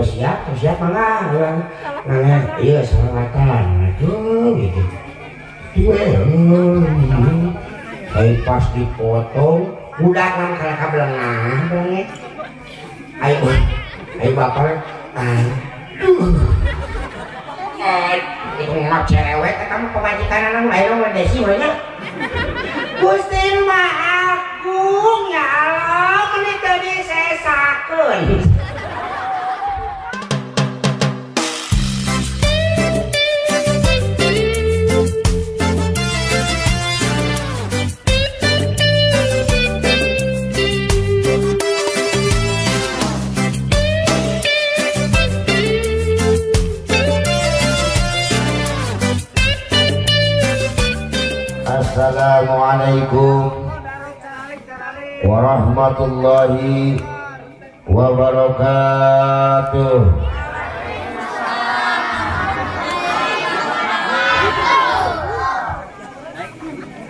Tos siap mangga urang. Nah, ieu salawatan. Aduh gitu. Ai pas dipotong budak kan kana kabelengah banget. Ayo ayo bapak aduh. Itu mah cerewet eta mah pamajikanana mah aya mah desi we nya. Gusti mah agung ya Allah meuni teu disesakeun. Assalamualaikum warahmatullahi wabarakatuh.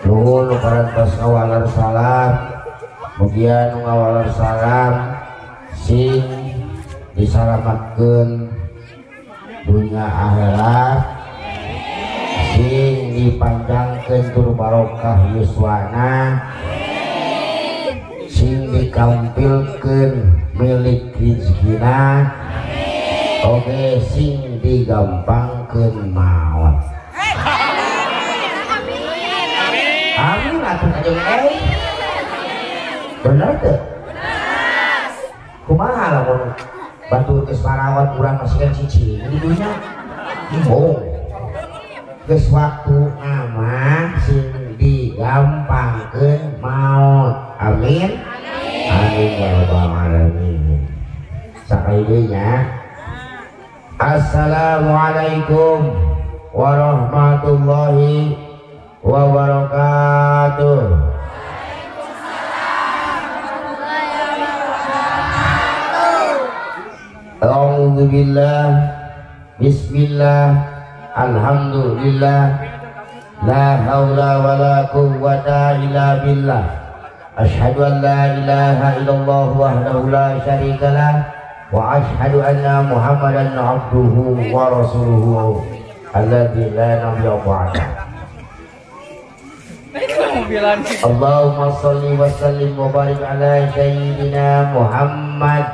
Nuhun parantos ngawaler salam, mugia nu ngawaler salam sing disalametkeun dunya akhirat, sing dipanjangkeun tur barokah yuswana, sing dikampilkeun milik rizkina, oge sing digampangkeun maot. Amin atuh kajeng euy. Bener teu? Kumaha lamun batur geus marawat urang masih kan cicing di dunya? Oh. Geus waktu nama sing digampangkeun maot. Amin. Amin ya rabbal alamin. Sakali deui nya. Assalamualaikum warahmatullahi wabarakatuh. A'udzubillah, bismillah, alhamdulillah, la haula wala quwwata illa billah. Asyhadu an la ilaha illallah wahdahu la syarikalah wa asyhadu anna Muhammadan abduhu wa rasuluhu alladzi la nabiyya ba'da. Allahumma shalli wa sallim wa barik ala sayyidina Muhammad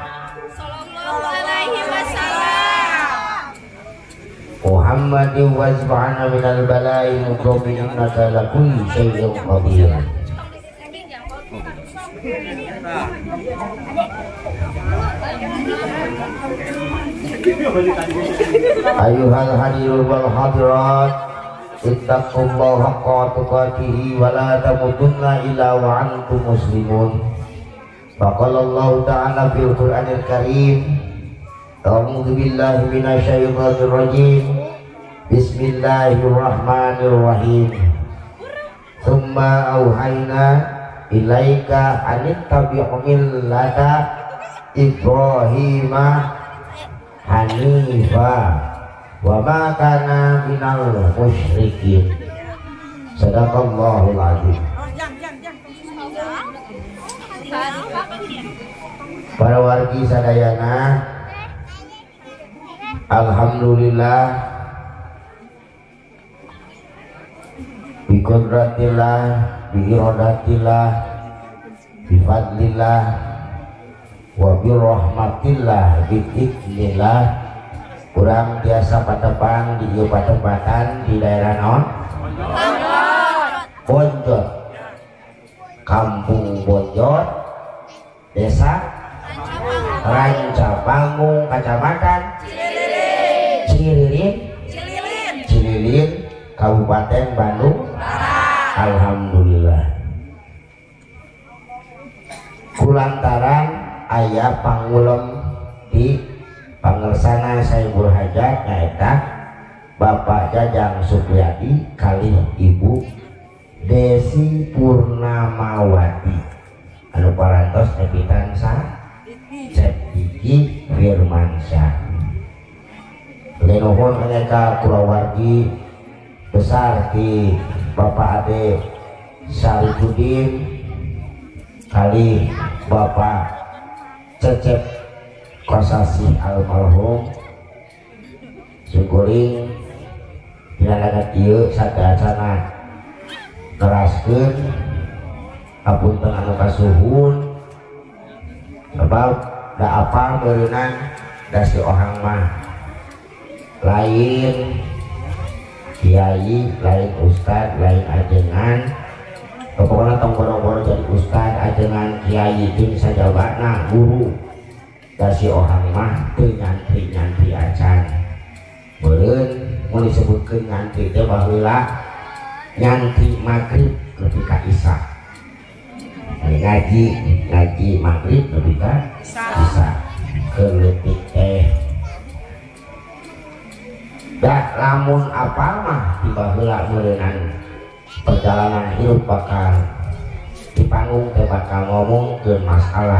Muhammadin wazba'ana minal bala'i mukrobi innaka ala kulli syai'in qadir. Ayuhal hadirul wal hadirat, ittaqullaha haqqa tuqatihi wa la tamutunna illa wa antum muslimun. Faqala Allahu ta'ala fil Qur'anil Karim, a'udzu billahi minasyaitonir rajim. Bismillahirrahmanirrahim. Tsumma auhayna ilaika anittabi' millata Ibrahima hanifa wa ma kana minal musyrikin. Sadaqallahul azim. Para wargi sadayana, alhamdulillah biqudratillah, biiradatillah, bifadlillah, wa birahmatillah, biidznillah, kurang biasa patepang di ieu patempatan di daerah naon? Bonjot, Kampung Bonjot, Desa Rancabangung, Kecamatan Cililin, Cililin, Kabupaten Bandung Barat. Alhamdulillah. Kulantaran aya pangulem di pangersana Saibul Hajat nyaeta Bapak Jajang Supriyadi kalih Ibu Desi Purnamawati anu parantos nepitan sa Cep Diki Firmansyah. Lenuhun aneka kulawargi besar di Bapak Ade Sarifudin kali Bapak Cecep kosasih almarhum syukuring dina ieu sadayana neraskeun hapunten anu kasuhun sebab da apa meureunan da si ohang mah lain kiai, lain ustad, lain ajengan. Pokoknya tong boro-boro jadi ustad, ajengan, kiai jeung sajabana guru. Da si ohang mah teu nyantri-nyantri acan. Meureun mun disebutkeun nyantri teh baheula nyantri magrib nepi ka isya. Ngaji, ngaji magrib nepi ka isya. Keur leutik teh. Da lamun apal mah di baheula meureunan perjalanan hidup bakal di panggung teh bakal ngomongkeun masalah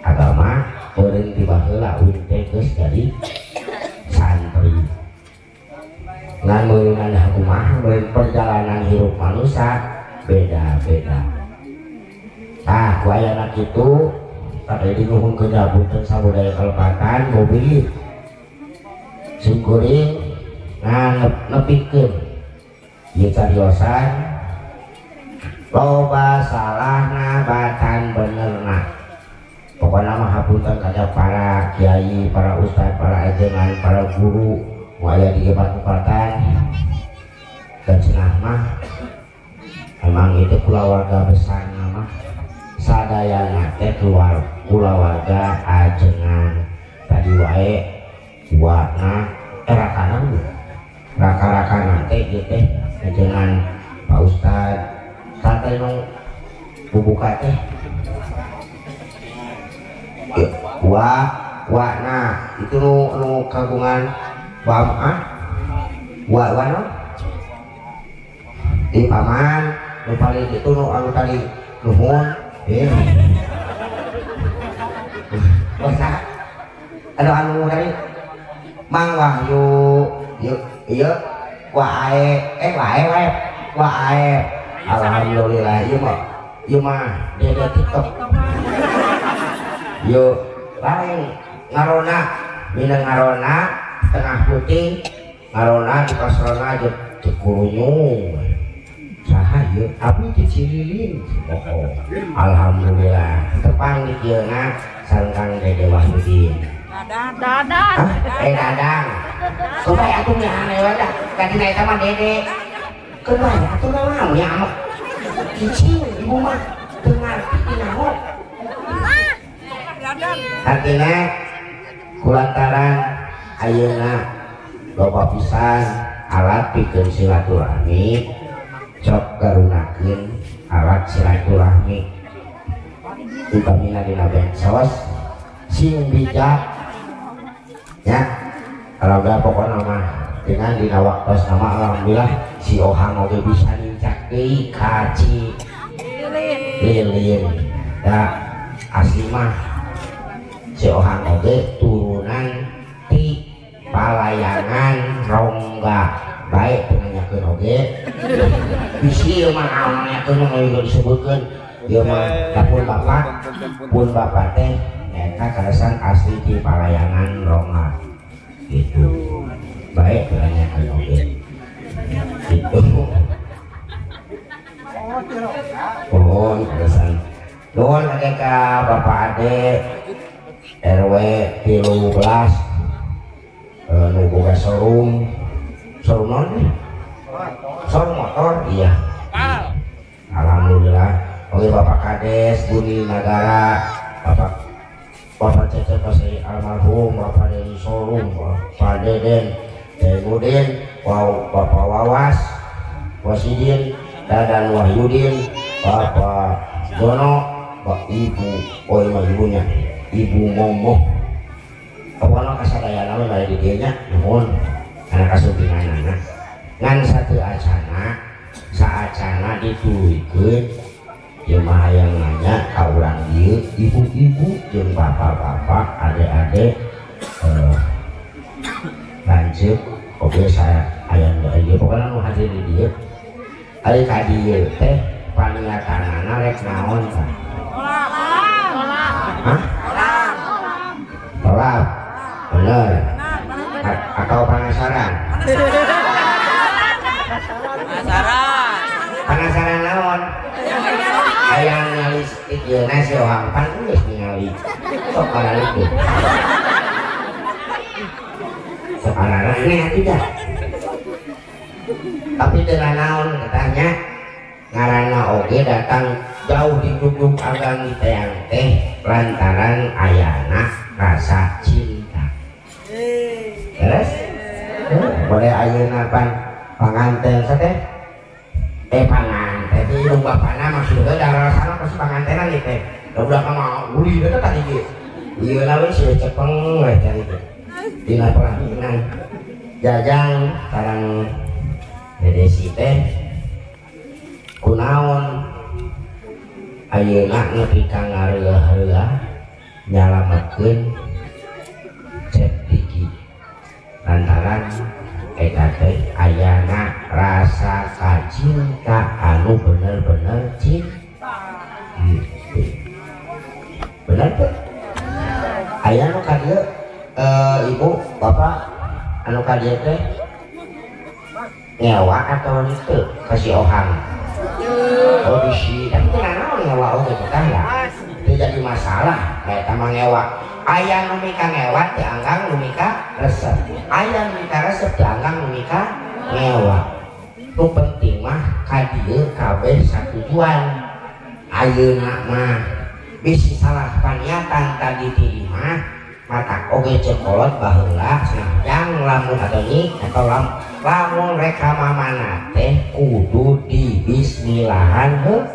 agama meureun di baheula uing teh geus jadi santri. Ngan meureunan kumaha meureun perjalanan hidup manusia beda-beda. Tah ku ayana kitu tadi dinuhunkeun dapunten sabudaya kalepatan mobil syukuring nepikeun ieu cariosan loba salahna batan benerna. Pokona mah hapunten ka para kiai, para ustad, para ajengan, para guru nu aya di tempat-tempatan dan cenah mah emang itu kulawarga besar mah sadayana teh keluar kulawarga ajengan tadi wae warna rakanan raka-rakanan teh ieu teh ajengan Pak Ustad santai nu bubuka teh wa warna itu nu kagungan wa ah wa wa no di paman nu paling itu nu anu tadi nuhun eh bahasa anu anu tadi Mang Wahyu yuk iya wae eh wae wae wae alhamdulillah ieu mah dede TikTok yuk lain ngarona minang ngarona tengah putih ngarona di pasrona jeung teu saha ieu abdi ti Cililin. Oh, alhamdulillah tepang di dieu na sareng Kang Dede Wahyudin. Dadang. Eh dadang. Kumaha atuh nya aneh we dah. Tadi na eta mah Dede. Kumaha atuh naon nya amek. Cicing ibu mah teu ngarti naon. Artina kulantaran ayeuna loba pisan alat pikeun silaturahmi sok garunakeun alat silaturahmi utamina dina medsos sing bijak ya. Alhamdulillah pokokna mah dengan dina waktos nama alhamdulillah si ohang oge bisa nincak deui ka Cililin. Da asli mah si ohang oge turunan ti Palayangan Rongga baik nanyakeun oge bisi ieu mah naon nanyakeun mah ieu disebutkeun ieu mah pun bapak teh eta kalesan asli di Palayangan Rongga gitu baik nanyakeun oge gitu pohon kalesan nuhun ade ka Bapak Ade RW 13 nu boga showroom showroom naon showroom motor iya alhamdulillah. Oke Bapak Kades Buni Nagara Bapak Cecep Pasai almarhum Bapak Deni Showroom Bapak Deden Denudin Bapak Wawas Wasidin Dadan Wahyudin Bapak Dono Bapak Ibu oh iya ibunya Ibu Momoh pokoknya kasadayana we bade di dieu nya nuhun kana kasumpinganana ngan satu acana saacana dituluykeun ieu mah hayang nanya ka urang ieu ibu-ibu jeung bapak-bapak ade-ade lanceuk oge saya aya nu ieu pokoknya nu hadir di dieu ari ka dieu teh paniatanana rek naon tah? Hah? Bener atau penasaran? Penasaran naon? Hayang ningali ieu si Ohang pan geus ningali. Sok kararitu. Sok kararane atuh. Tapi teu naon katanya ngaranna oge datang jauh di jugjug agang di teang teh lantaran ayana rasa cinta. Terus boleh ayeuna pan panganten teh panganten di nu bapana maksudna darasana pasti pangantenan ieu teh. Da udah mah uli teh tadi ge. Ieu we si cepeng we tadi teh. Dina pelaminan jajang sareng Dede teh kunaon ayeuna nepi ka ngareuleuh-reuah nyalametkeun Cep Diki lantaran eta teh ayana rasa kacinta anu bener-bener cinta. Bener teh? Aya nu ka dieu ibu bapak anu ka dieu teh ngewa atau henteu ka si Ohang? Oh bisi, tapi teu nanaon ngewa oge teh ya. Teu jadi masalah eta mah ngewa. Aya nu mika ngewa teu anggang nu mika resep. Aya nu mika resep teu anggang nu mika ngewa. Nu penting mah ka dieu kabeh satujuan. Ayeuna mah bisi salah paniatan tadi di imah matak oge ceuk kolot baheula sanajan lamun atau nyi atau lamun rek ka mamana teh kudu di bismillahan heuh.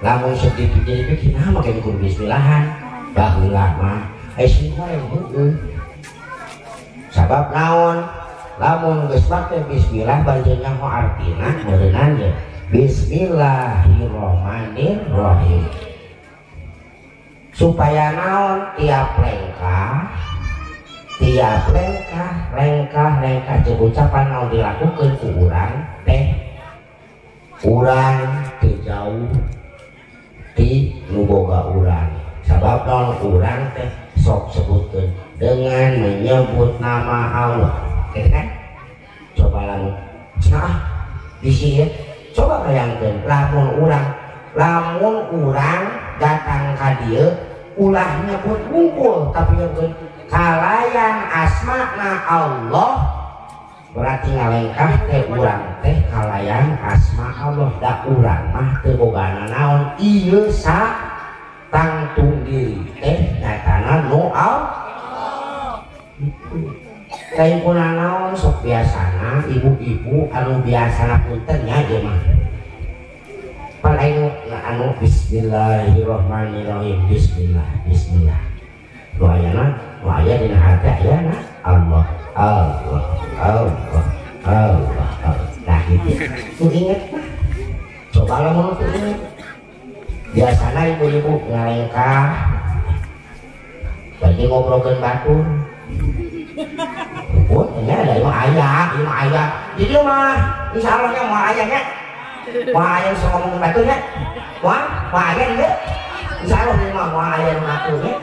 Lamun sok dipikir-pikir nah make kudu bismillahan baheula mah ai sing goreng heueuh. Sabab naon lamun geus make bismillah banjir nyaho artina meureunnan ge bismillahirrahmanirrahim. Supaya naon tiap lengkah lengkah jeung ucapan naon dilakukeun ku urang teh urang teu jauh ti nu boga urang. Sabab naon urang teh sok sebutkeun dengan menyebut nama Allah, gitu kan? Coba lamun cenah bisi ya, coba bayangkeun lamun urang datang ka dieu ulah nyebut wungkul tapi nyebut kalayan asmana Allah, berarti ngalengkah teh urang teh kalayan asma Allah. Da urang mah teu boga naon ieu sa tangtung diri teh nyatana nu Allah. Lain kuna naon sok biasana ibu-ibu anu biasana punten nya ieu mah pan aing anu bismillahirrahmanirrahim bismillah bismillah nu ayana nu aya dina hati ayana Allah Allah Allah Allah Allah. Nah gitu nu inget mah coba lamun teu inget biasana ibu-ibu ngalengkah bari ngobrolkeun batur. Oh, nya ada mah aya, ieu mah aya. Di dieu mah insyaallah nya moal aya nya. Moal aya sok ngomong batur nya. Moal, moal aya dieu. Insyaallah ieu mah moal aya nu ngaku nya.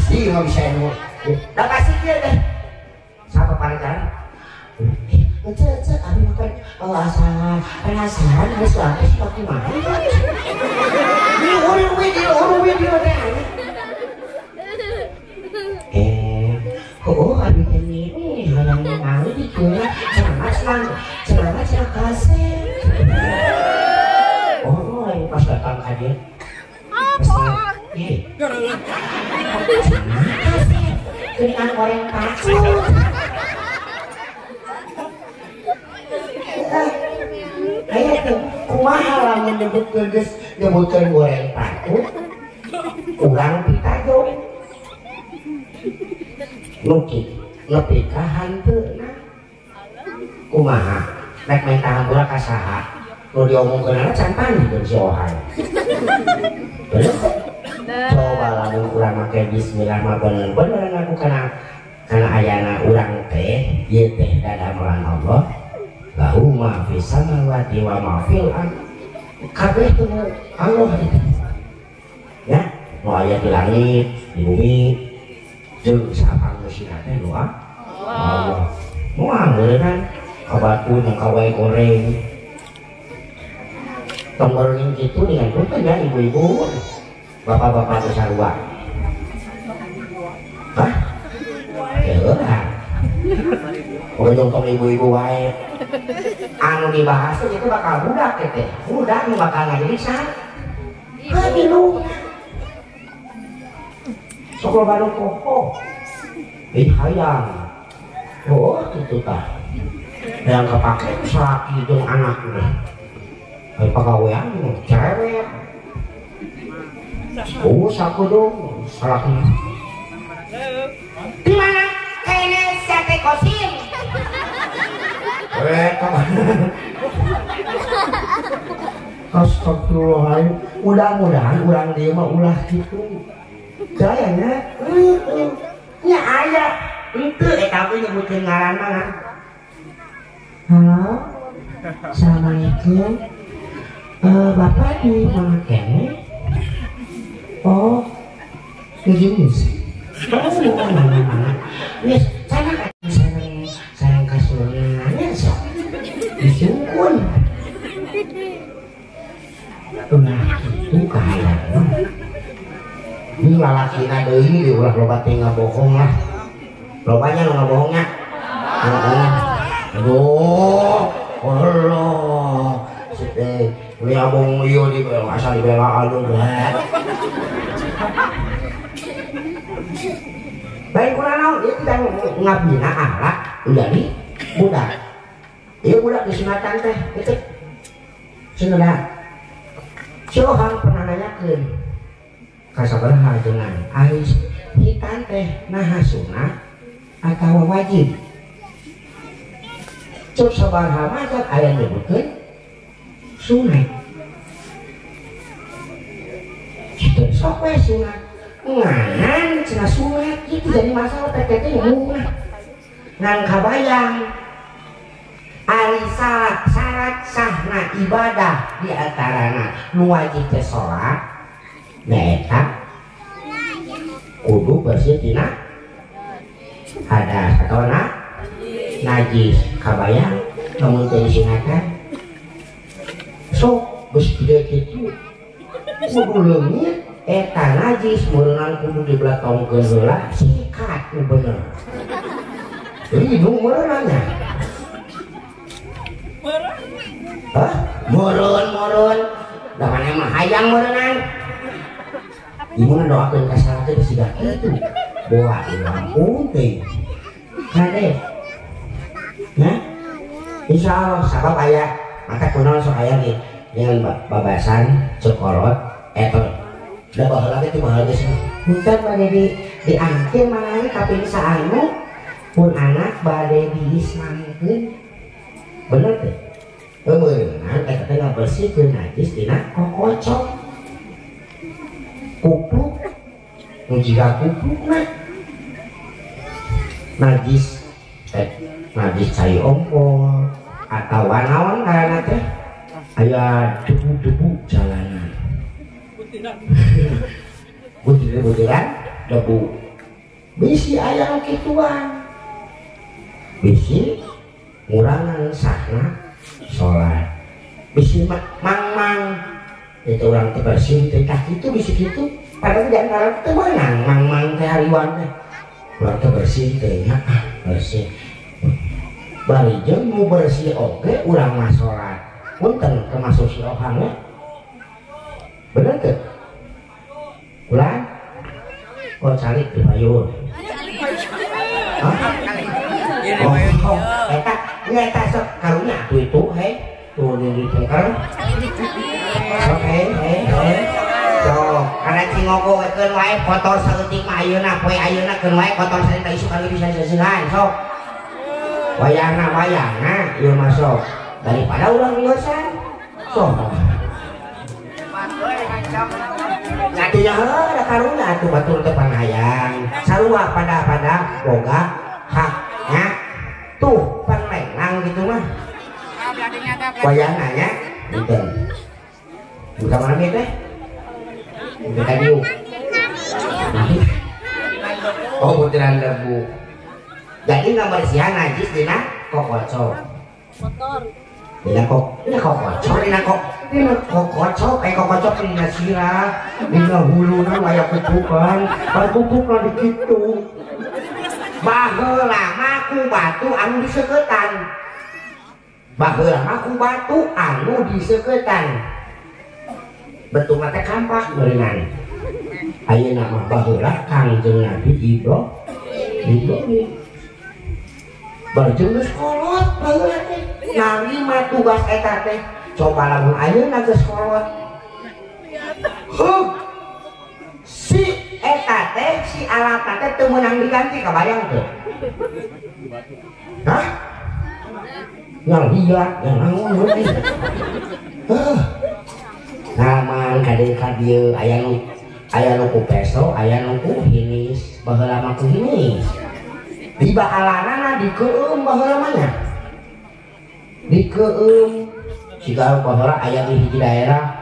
Sih mah bisa nu. Da pasti kieu teh. Sapa parekan? Ece, abi makan asa penasaran geus suami sok kumaha. Di urang we di urang we di teh. Oh, abi teh ini hayang ningali di dieu ceramah ceramah cenah kasep. Oh, aing pas datang ka dieu. Apa? Cenah kasep. Geuningan goreng pacu. Aya teh kumaha lamun nyebutkeun geus nyebutkeun goreng pacu. Urang pitajo. Nuki nepi ka hanteuna kumaha rek minta hampura ka saha nu diomongkeunana can panggih si Ohang. Bener coba lamun urang make bismillah mah bener-bener ngaku kana ayana urang teh ieu teh dadamelan Allah lahu ma fis samawati wa ma fil ardh kabeh teh Allah itu ya nu aya di langit di bumi Jeung sapangeusina teh doa Allah. Moal meureunnan kabatu nu kawae goreng. Tong goreng kitu dengan punten ya ibu-ibu, bapak-bapak teh sarua. Hah? Heula. Pokoknya tong ibu-ibu wae. Anu dibahas teh itu bakal budak teh. Budak nu bakal ngadirisa. Heuh. Sok loba nu poho. Ih hayang. Oh, kitu tah. Yang kepake salaki jeung anakna. Ai pagawean cerewet. Oh, sakudu salaki. Di mana kene sate kosim? Astagfirullahaladzim. Mudah-mudahan urang dia mah ulah gitu. Kayaknya nya aya henteu eta teh nyebutkeun ngaran mana. Halo. Assalamualaikum. Bapak di mana kene? Oh, di sini. Oh, mana-mana. Wis, sana sareng kasurna nya sok. Disungkun. Ulah kitu kahayang. Ini lalakina deui di ulah loba teh ngabohong lah. Lobanya nu ngabohongnya. Heeh. Aduh, Allah. Teh, liabong ieu di asal dibelaan berat. Baik kurang naon ieu teh ngabina akhlak jadi budak. Ieu budak disunatan teh itu. Cenah. Si Ohang pernah nanyakeun ka sabaraha ajengan, ari hitan teh naha sunat atawa wajib? Cuk sabaraha mazhab aya nyebutkeun sunat. Kitu sok we sunat. Ngan cenah sunat itu jadi masalah teh teh murah. Ngan kabayang ari syarat sahna ibadah di antarana nu wajib teh salat nyaeta kudu bersih tina hadas atau najis. Kabayang lamun teu disunatan sok geus gede kitu kudu leungit eta najis meureunan kudu dibelatongkeun heula sikat nu bener. Jadi nu meureunannya. Hah? Meureun-meureun. Da maneh mah hayang meureunan. Gimana doakeun ka salaki teh siga kitu. Boa ampun teh. Kade. Nah, insyaallah sabab aya maka kunaon sok aya di dengan babasan cekolot eta da baheula ge teh baheula geus punten bade diangkeun maneh kaping saanu pun anak bade diislamkeun. Bener teh? Meureunnan eta teh ngabersihkeun najis tina kokocok. Kupluk nu jiga kuplukna. Najis teh najis cai ompol atawa naon ngaranna teh aya debu-debu jalanan. Butiran-butiran debu. Bisi aya nu kituan. Bisi ngurangan sahna sholat. Bisi mang-mang itu orang teh bersih teh tah kitu bisi kitu padahal di antara teu meunang mang-mang teh hariwan teh urang teh bersih teh nya ah bersih bari jeung nu bersih oge urang mah sholat punten termasuk si Ohang nya bener teu ulah oh calik di payun. Hah? Oh, eta nya eta sok karunya atuh itu he tuh nu ditungker. Sok he he he. Sok kana cingogo keun wae kotor saeutik mah ayeuna poe ayeuna keun wae kotor saeutik isuk kali bisa seusehan sok. Wayahna wayahna ieu mah sok daripada urang ngeusan. Sok. Atuh nya heuh da karunya atuh batur teh panghayang. Sarua pada-pada boga haknya tuh panglenglang gitu mah. Wayahna nya punten. Buka mana teh? Buka dieu. Oh butiran debu. Jadi ngabersihan najis dina kokocok. Motor. Dina kok, dina kokocok, dina kok, dina kokocok, kokocok dina sirah, dina huluna aya kukukan, pan kukukna di kitu. Baheula mah ku batu anu diseukeutan. Baheula mah ku batu anu diseukeutan. Bentukna teh kampak meureunana. Ayeuna mah baheula Kangjeng Nabi Ibrahim. Barjeng geus kolot baheula teh. Narima tugas eta teh. Coba lamun ayeuna geus kolot. Heuh. Si eta teh si alatna teh teu meunang diganti kabayang teu? Hah? Ngaliat, naon we. Heuh. Ngaman ka deui ka dieu aya nu ku peso, aya nu ku hinis, baheula mah ku hinis. Di baalanana dikeueum baheula mah nya. Dikeueum siga baheula aya di hiji daerah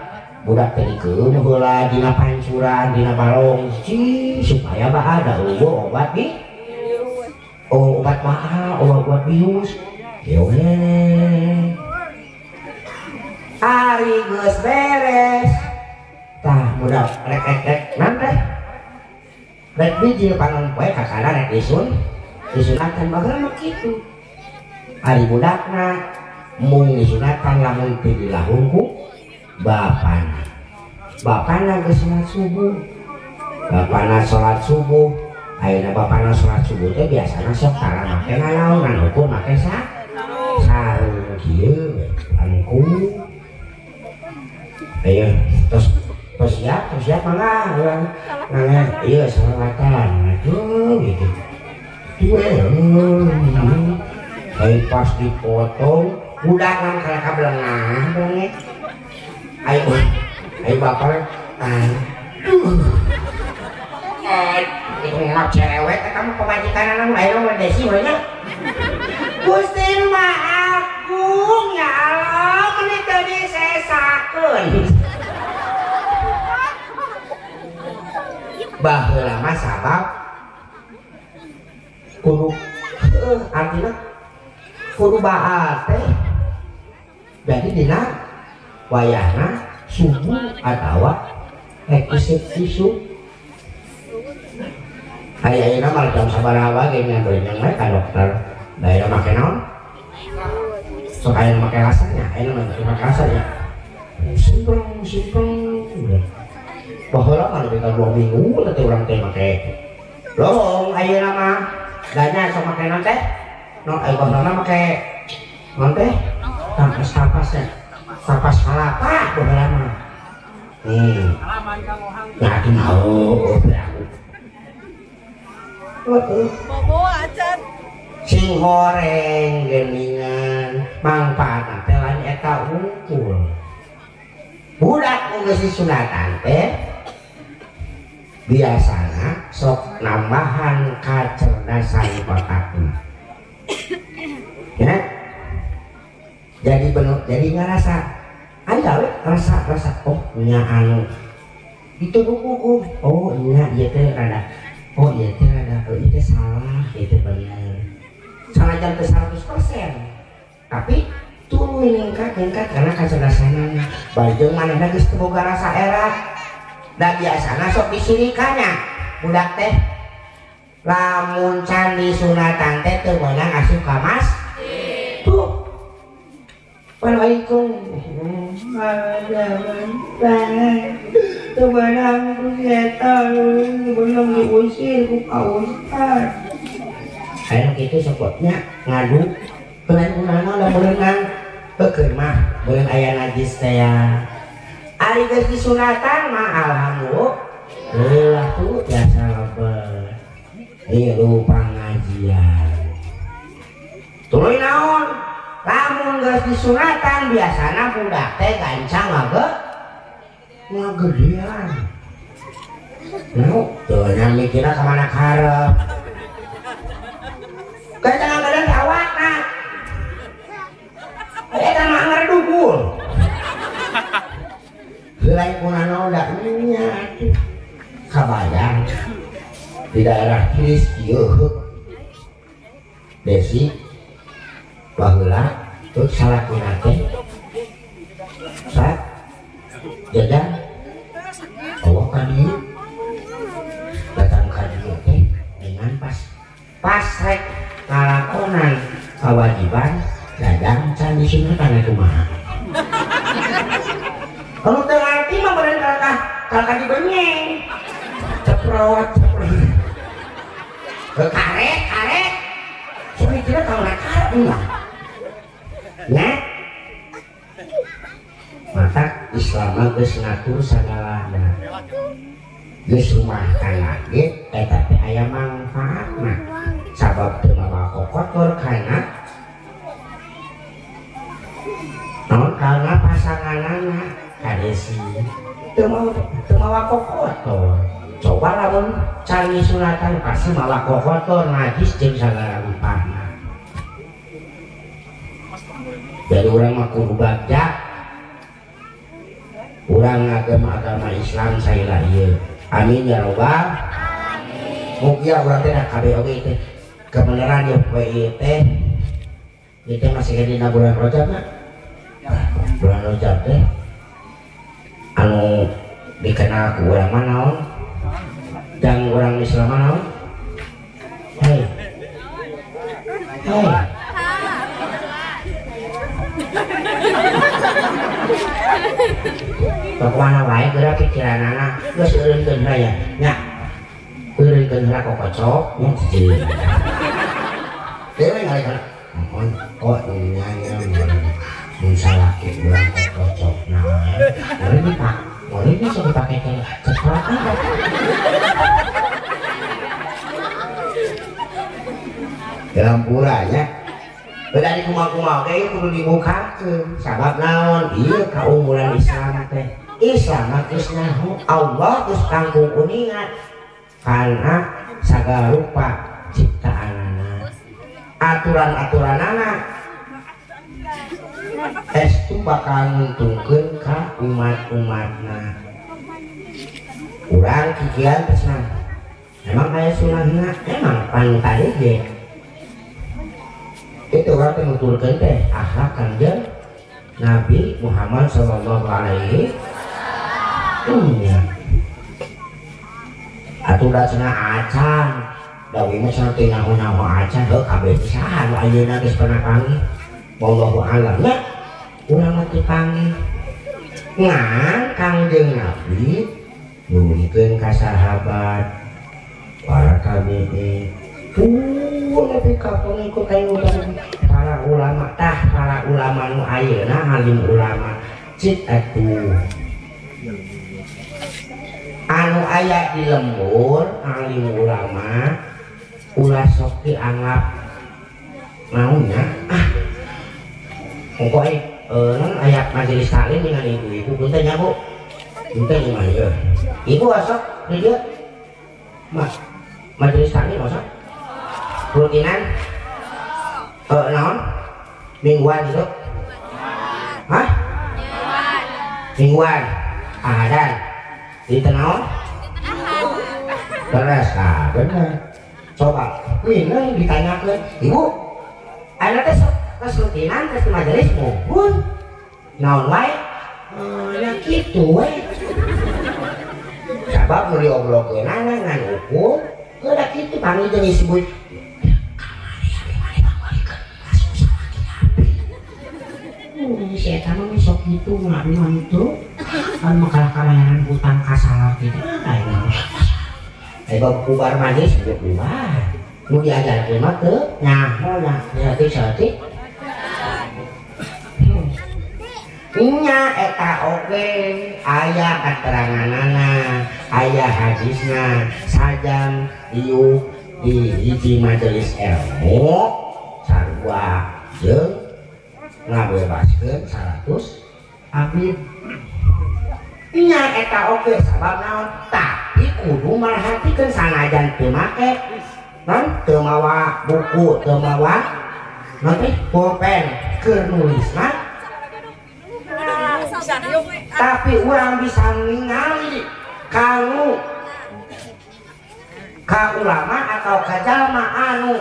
budak teh dikeueum heula dina pancuran, dina balong ci supaya baal da eueuh obat di oh obat mahal, obat bius. Yeuh. Ari geus beres. Tah budak rek rek rek nan teh. Rek bijil pangan poe kakana rek disun. Disunatan baheula mah kitu. Ari budakna mung disunatan lamun teu dilahung ku bapana. Bapana geus salat subuh. Bapana salat subuh. Ayeuna bapana salat subuh teh biasana sok tara make nanaon ngan ukur make sarung kieu we langkung. Ayo terus siap mangga urang ieu salawatan aduh gitu. Ayo pas dipotong budak kan kana kabelengah belengek. Ayo ayo bapak aduh. Itu mah cerewet eta mah pamajikanana mah aya mah desi we nya. Gusti mah agung ya Allah meuni teu disesakeun. Baheula mah sabab kudu heuh artina kudu baal teh. Jadi dina wayahna subuh atawa rek isuk-isuk. Ayeuna mah jam sabaraha wae ge nya we ka dokter. Da ayeuna make naon? Sok ayeuna make rasanya, ayeuna mah make rasanya. Simpreng simpreng. Baheula mah lebih ka 2 minggu teh urang teh make. Lolong ayeuna mah da nya sok make naon teh? No ayeuna baheula make naon teh? Tapas-tapas ya. Tapas kalapa baheula mah. Nah atuh mah heueuh aku. Bobo acan. Sing horeng geuningan mangpaatna teh lain eta wungkul. Budak nu geus disunatan teh biasana sok nambahan kacerdasan otakna. Ya. Jadi bener, jadi ngarasa aya we rasa oh nya anu ditubuh oh nya ieu teh rada oh iya teh rada oh ieu teh salah ieu teh bener. Sanajan teu 100% tapi tuluy ningkat karena kacerdasanana. Bajeng manehna geus teu boga rasa era. Da biasana sok disirikannya budak teh lamun can disunatan teh teu meunang asup ka masjid. Tuh. Waalaikum teu meunang ku setan, meunang diusir ku Pak Ustad. Aya kitu sokotnya ngadu lain kunana da meunang beukeun mah beun aya najis teh ya. Ari geus disunatan mah alhamdulillah tuh biasa lebet. Ieu pangajian. Tuluy naon? Lamun geus disunatan biasana budak teh gancang ngagedean. Nu teu nya mikirna ka mana karep. Gancang ngagedean di awakna. Eta mah ngerdugul. Lain kunana da nya atuh. Kabayang. Di daerah Kilis ieu Desi baheula terus salakina teh sa jajan Allah ka dieu datang ka dieu teh dengan pas rek ngalakonan kewajiban jajang can disunatan kumaha. Kalau teu ngarti mah meureun kalakah dibenyeng ceprot ceprot ke karet karet soalnya kira kalau nak karet enggak nya mata Islam geus ngatur sagalana geus rumah tangga ge eta teh aya mangfaatna sabab teu mawa kokotor kana naon kana pasanganana kadesi teu mawa kokotor. Coba lamun can disunatan pasti mawa kokotor najis jeung sagala rupana. Jadi urang mah kudu bagja urang agama-agama Islam saila ieu. Amin ya robbal alamin. Mugia urang teh kabeh oge teh kebenaran ieu poe ieu teh ieu teh masih dina bulan Rajab na. Bulan Rajab teh anu dikenal ku urang mah naon? Dan urang Islam mah naon? Hei. Hei. Kemana wae geura pikiranana geus eureunkeun heula ya nya eureunkeun heula kokocok nya cicing dewe ngalih oh nya nya mun salaki urang kokocok nah boleh dipak boleh bisa dipake ke ceprotan dalam puranya beda di kumaha-kumaha ge kudu dibukakeun sabab naon ieu kaunggulan Islam teh. Islam mah geus nyaho Allah geus tanggung uningan kana sagala rupa ciptaanana aturan-aturanana estu bakal nguntungkeun ka umat-umatna. Urang kikian teh cenah emang aya sunahna emang pan tadi ge itu orang teh nuturkeun teh akhlak Kanjeng Nabi Muhammad sallallahu alaihi wasallam. Atuh da cenah acan da we mah cenah teu nyaho-nyaho acan heuh kabeh saha nu ayeuna geus pernah panggih wallahu alam nya urang mah teu panggih ngan Kangjeng Nabi nulikeun ka sahabat para tabi'in lebih ka pengikut para ulama tah para ulama nu ayeuna alim ulama cik atuh anu aya di lembur alim ulama ulah sok dianggap maunya ah engko non aya majelis taklim dengan ibu-ibu punten nya Bu punten mah ieu ibu osok di dieu majelis taklim osok rutinan naon mingguan gitu hah mingguan ahadan di tenaon beres ah bener coba minang ditanyakeun ibu ayeuna teh sok tos rutinan tos majelis muhun naon wae nya kitu we sabab nu diobrolkeunana ngan ukur heuh kitu panggil jeung disebut si eta mah sok gitu ngabdi mah itu kan makalah kalayanan hutang ka salaki teh aya bab bubar majelis geus bubar nu diajarkeun mah teu nyaho nya saeutik-saeutik nya eta oge aya kateranganana aya hadisna sajam diuk di hiji majelis ilmu sarua jeung ngabebaskeun 100 abid nya eta oge sabab naon tapi kudu merhatikeun sanajan teu make non teu mawa buku teu mawa non teh pulpen keur nulisna tapi urang bisa ningali kanu Ka ulama atau ka jalma anu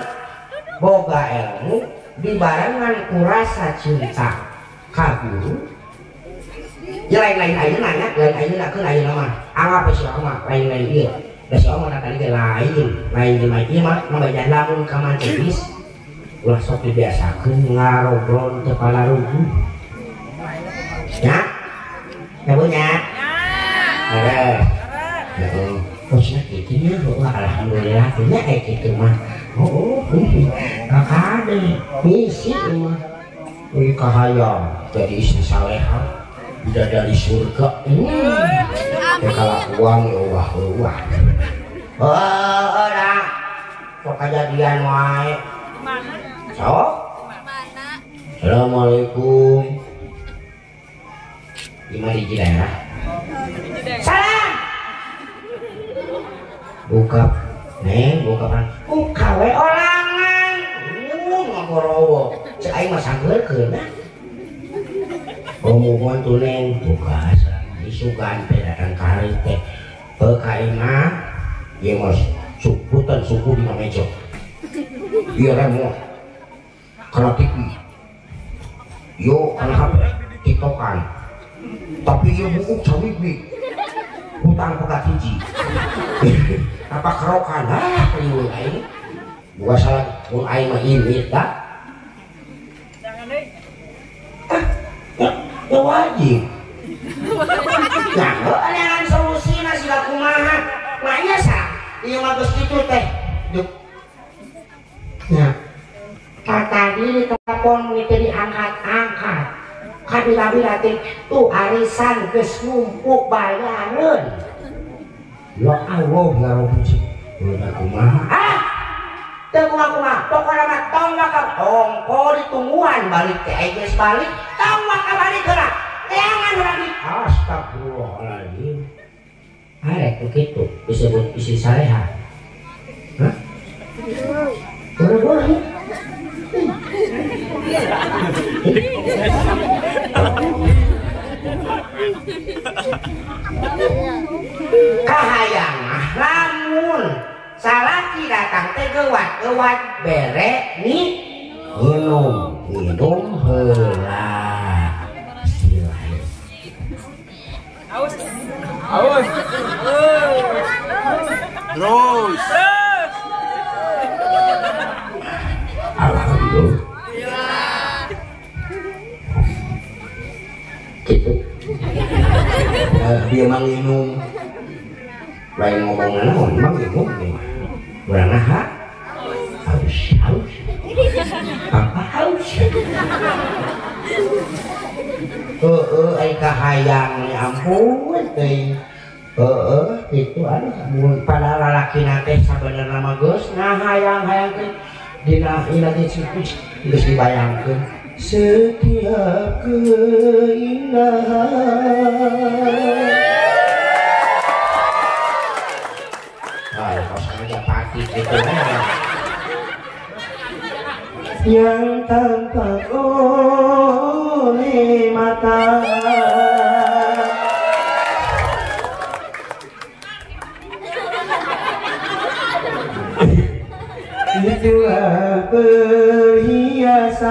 boga ilmu dibarengan ku rasa cinta ka guru. Ya lain-lain ayeuna nya, lain ayeuna keun ayeuna mah. Anggap si mah lain-lain ieu. Da si mah tadi ge lain, lain jelema ieu mah mabajan lamun ka majelis ulah sok dibiasakeun ngarobrol teu palarugu. Nya? Nya Bu nya? Heeh. Heeh. Oh cenah kitu nya, wah alhamdulillah nya kayak kitu mah. Oh, kakade misi mah. Wih kahayang jadi istri saleha bidadari surga. Ya kalakuan ya wah wah. Oh, dah. Sok kajadian wae. Sok? Assalamualaikum. Di mana di daerah? Salam. Buka, neng, buka pan. Buka we olangan. Ngagorowo. Cek aing mah sanggeurkeun nah. Oh, mohon tuh neng, buka isukan teh datang ka hari teh. Heuh ka imah, ieu mah sukutan suku dina meja. Ieu remote. Kana TV. Yo kana HP, tiktokan. Tapi ieu buuk cawigwig. Hutang pegat hiji. Apa kerokan ah riweuh aing. Bukan salah mun aing mah imit dah. Jangan deui. Ah, ya wajib. Nah, heuh solusina siga kumaha. Nanya sa, ieu mah geus kitu teh. Duh. Nya. Tadi telepon teu diangkat-angkat. Kabila-bila teh tuh arisan geus numpuk bayareun. Ya Allah ya Rabbi. Udah kumaha? Ah! Teu kumaha-kumaha. Pokona mah tong maka ongko ditungguan balik teh ai geus balik, tong maka balik heula. Teangan heula di. Astagfirullahaladzim. Arek tuh kitu disebut istri saleha. Hah? Boro-boro. Kahayang mah lamun salaki datang teh geuwat-geuwat bere ni minum minum heula. Aus. Aus. Terus. Alhamdulillah. Gitu. Dia mah nginum. Lain ngomong naon, mah nginum dia mah. Urang naha? Haus, haus. Apa haus? Heeh, ai kahayang ya ampun teuing. Heeh, kitu aduh mun padahal lalakina teh sabenerna mah geus ngahayang-hayang teh dina ieu teh geus dibayangkeun setiap keindahan. Ah, kosongnya pati gitu yang tampak oleh mata. Itulah perhiasan,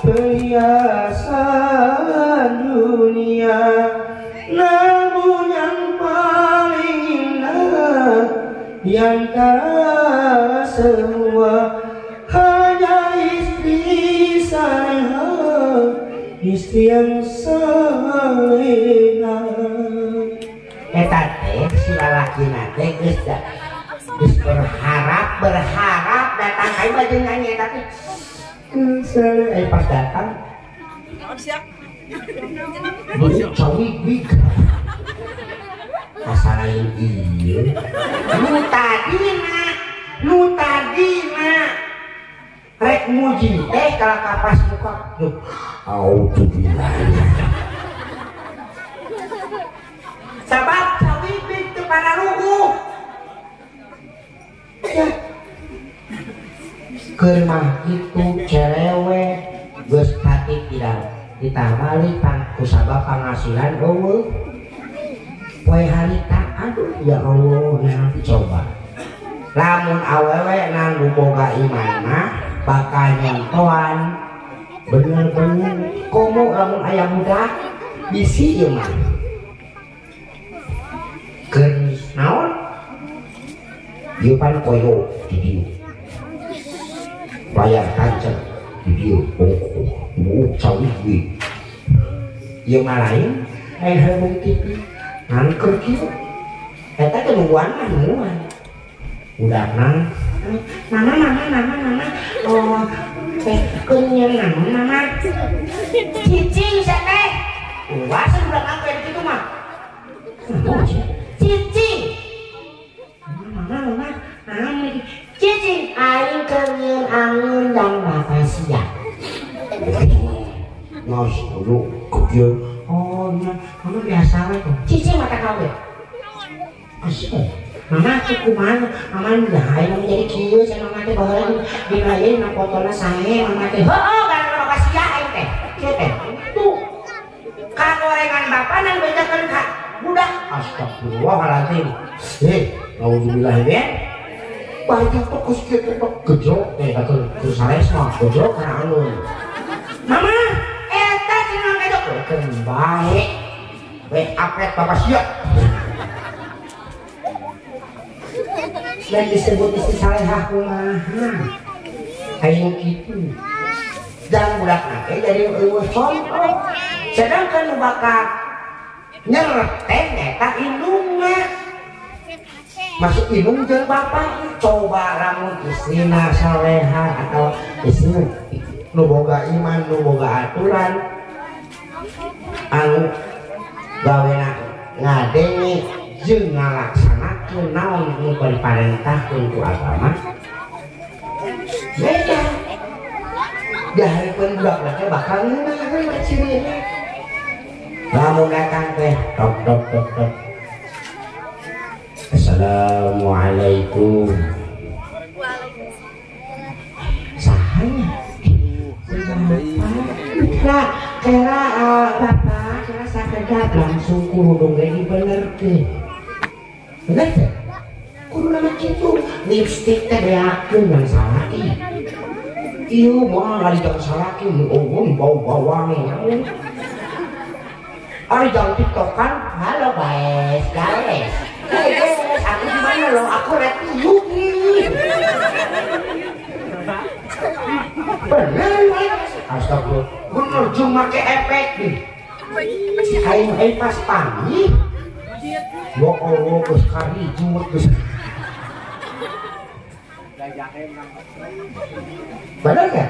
perhiasan dunia. Namun yang paling indah di antara semua hanya istri saya, istri yang salehah. Eta teh si lalakina teh geus berharap datang ka imah jeung nyanyi eta teh. Pas datang cawig-wig. Asalain ieu. Nu tadina rek muji teh kalau kapas muka. Auzubillah. Sabab cawig-wig teu panaruguh. Ya. Keur mah kitu cerewet geus hati tidak ditawali pang kusabab panghasilan eueuh. Poe harita Aduh ya Allah, nah, coba. Lamun awewe nanggu boga iman mah bakal nyontoan bener-bener komo lamun aya budak bisi ieu mah. Keur naon? Ieu pan koyo di dieu. Layar kancet di dieu. Oh, cawih we. Ieu mah lain lain heubeung TV. Ngan keur kieu. Eta teh nungguan mah nungguan. Budakna mama mama mama mama oh teh keunyeun naon mama cicing sia teh uas budak kayak kitu mah cicing mama mama mama cicing aing keunyeun angeun dan bapak sia nos dulu kieu oh nya mama biasa we cicing mata kawe asik mama tuh kumaha mama nu aing menjadi kieu cenah mama teh baheula dina ieu na fotona sae mama teh heueuh gara-gara bapak sia aing teh kieu teh tuh kagorengan bapak nan bejakeun ka budak astagfirullahalazim nauzubillah min baju teh geus kieu teh gejok teh atuh geus saresna gejok kana anu mama eta cenah gejok keun bae we apet bapak sia. Dan disebut istri salehah kumaha ayo kitu dan budak nake jadi eueuh contoh sedangkan nu bakal nyerep teh eta indungna masuk indung jeung bapak coba lamun istrina salehah atau istri nu boga iman nu boga aturan anu gawena ngadenge jeung ngalaksanakeun naon nu diparentahkeun ku agama beda dihareupeun budak teh bakal ngeunaheun ka cirina lamun datang teh tok tok tok tok assalamualaikum saha nya bapak kira bapak kira sakedap langsung kerudung ge dibenerkeun. Bener teh? Kudu nama kitu lipstik teh beakeun yang salaki. Ieu mah ari jang salaki eueuh bau bawang. Ari jang tiktokan, halo guys, guys. Hey guys, aku di mana loh? Aku review nih. Bener guys. Astagfirullah. Bener jeung make efek nih. Aing pas panggih. Ya Allah, geus karijut geus. Bener gak?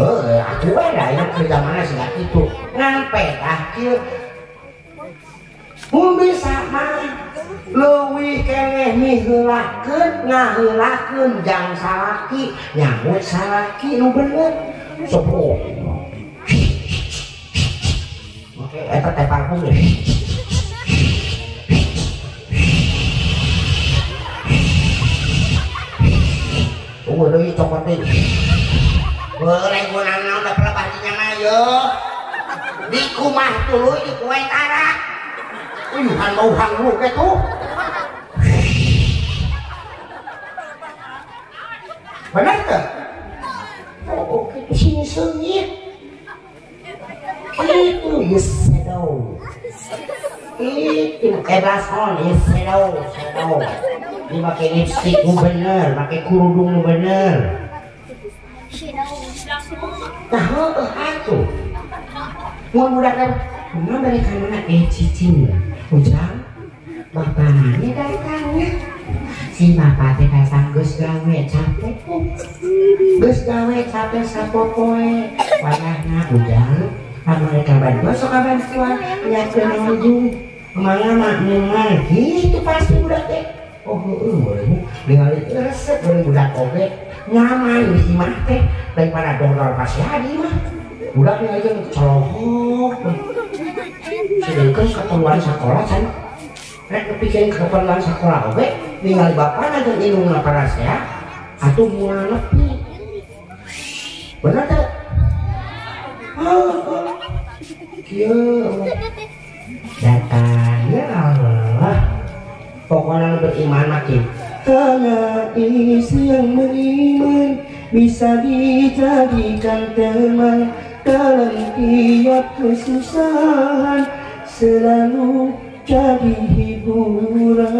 Heeh, aku bae da ieu keur zamana siga kitu. Ngan pedah kieu. Mun bisa mah leuwih keneh miheulakeun ngaheulakeun jang salaki, nyambut salaki nu bener. Sok oke, eta teh parfum deh. Tunggu deui cokot deui. Boleh gunang naon da pelebah dinya mah ye. Di kumah tuluy di kue tara. Uyuhan bau hangru kitu. Bener teu? Oh, kitu sing seungit. Itu yes shadow. Itu blush on yes shadow, shadow. Ini pakai lipstick nu bener, pakai kerudung nu bener. Nah, heueuh atuh. Mun budak teh mama bari ka mana cicing. Ujang, bapak mana datangnya? Si bapak teh datang geus gawe capek. Geus gawe capek sapopoe. Wayahna ujang anu rek kabantuan sok kabantuan nyiapkeun ujung. Mangga mah ngeungan kitu pasti budak teh. Oh heueuh boleh ningali resep boleh budak oge nyaman di imah teh daripada dongdor pasea di imah. Budak ningali jeung colohok. Sedengkeun keperluan sakola can rek nepikeun keperluan sakola oge ningali bapana jeung indungna parasea atuh moal nepi. Bener teh? Oh, kieu datang ya Allah. Pokoknya beriman makin. Hanya istri yang beriman bisa dijadikan teman dalam tiap kesusahan, selalu jadi hiburan.